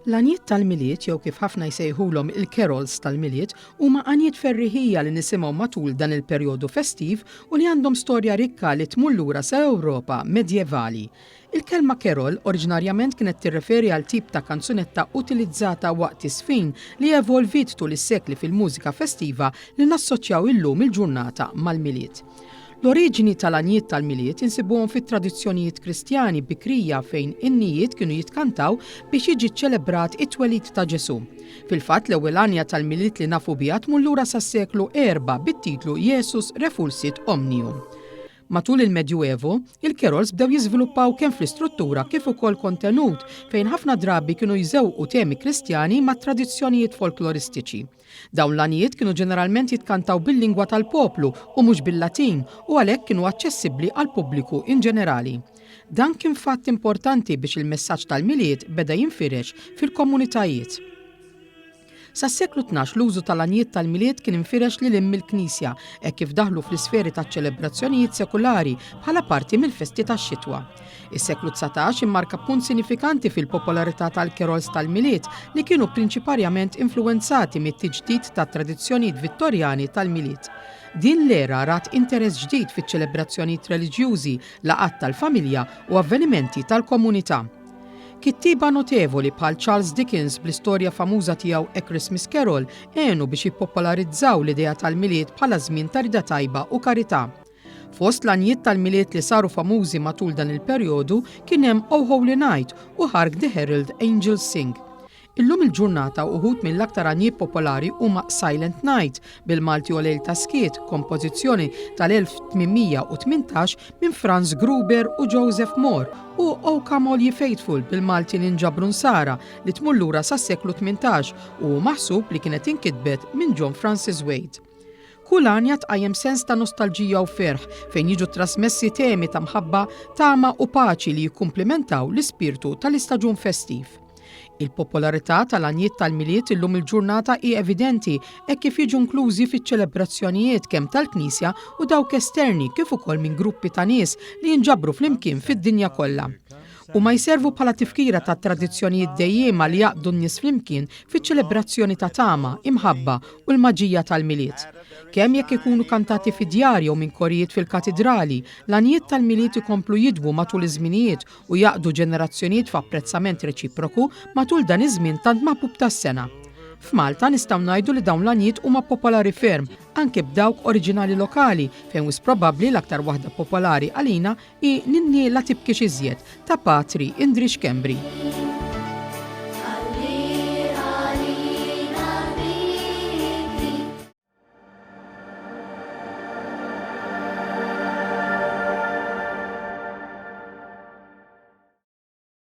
L-għanjiet tal-Milied jew kif ħafna jsejħulhom il-carols tal-Milied huma għanjiet ferriħija li nisimgħu matul dan il-perjodu festiv u li għandhom storja rikka li tmur lura sa Ewropa medjevali. Il-kelma carol oriġinarjament kienet tirreferi għal tip ta' kanzunetta utilizzata waqt iż-żfin li evolviet tul is-sekli fil-mużika festiva li nassoċjaw illum il-ġurnata mal-Milied. L-oriġini tal-għanjiet tal-Milied insibuhom fit-tradizzjonijiet Kristjani bikrija fejn innijiet kienu jitkantaw biex jiġi ċċelebrat it-twelid ta' Ġesù. Fil-fatt l-ewwel għanja tal-Milied li nafu biha tmur lura sas-seklu erba' bit-titlu Jesus Refulsit Omnium. Matul il-Medjuevu, il-carols bdew jiżviluppaw kemm fl-istruttura kif ukoll kontenut fejn ħafna drabi kienu jżewqu temi Kristjani ma' tradizzjonijiet folkloristiċi. Dawn l-għanjiet kienu ġeneralment jitkantaw bil-lingwa tal-poplu u mhux bil-Latin u għalhekk kienu aċċessibbli għall-pubbliku in ġenerali. Dan kien fatt importanti biex il-messaġġ tal-Milied beda jinfirex fil-komunitajiet. Sas-seklu 12 l-użu tal-għanjiet tal-Milied kien infirex lil hinn mill-Knisja hekk kif daħlu fl-isferi taċ-ċelebrazzjonijiet sekulari bħala parti mill-festi tax-xitwa. Is-seklu 19 immarka punt sinifikanti fil-popolarità tal-carols tal-Milied li kienu prinċiparjament influwenzati mit-tiġdid tat-tradizzjonijiet Vittorjani tal-Milied. Din l-era rat interess ġdid fiċ-ċelebrazzjonijiet reliġjużi, laqgħat tal-familja u avvenimenti tal-komunità. Kittieba notevoli bħal Charles Dickens bl-istorja famuża tiegħu A Christmas Carol għenu biex jippopolarizzaw l-idea tal-Milied bħala żmien ta' rieda tajba u karità. Fost l-għanjiet tal-Milied li saru famużi matul dan il-perjodu kien hemm O Holy Night u Hark the Herald Angels Sing. Illum il-ġurnata uħud mill-aktar għanjiet popolari huma Silent Night, bil-Malti O Lejl ta' Skiet, kompożizzjoni tal-1818 minn Franz Gruber u Joseph Mohr, u O Come All Ye Faithful, bil-Malti Ninġabru Nsara, li tmur lura sas-seklu 18 u hu maħsub li kienet inkitbet minn John Francis Wade. Kull għanja tqajjem sens ta' nostalġija u ferħ fejn jiġu trasmessi temi ta' mħabba, tama u paċi li jikkumplimentaw l-ispirtu tal-istaġun festiv. Il-popolarità tal-għanjiet tal-Milied illum il-ġurnata hi evidenti hekk kif jiġu inklużi fiċ-ċelebrazzjonijiet kemm tal-Knisja u dawk esterni kif ukoll minn gruppi ta' nies li jinġabru flimkien fid-dinja kollha. Huma jservu bħala tifkira tat-tradizzjonijiet dejjiema li jgħaqqdu n-nies flimkien fiċ-ċelebrazzjoni ta' tama, imħabba u l-maġija tal-Milied. Kemm jekk ikunu kantati fid-djar jew minn korijiet fil-katidrali, l-għanjiet tal-Milied ikomplu jidwu matul iż-żminijiet u jgħaqqdu ġenerazzjonijiet f'apprezzament reċiproku matul dan iż-żmien tant maħbub tas-sena. F'Malta nistgħu ngħidu li dawn l-għanjiet huma popolari ferm, anke b'dawk oriġinali lokali, fejn wisq probabbli l-aktar waħda popolari għalina hi Ninni la tibkix iżjed ta' Patri Indri Schembri.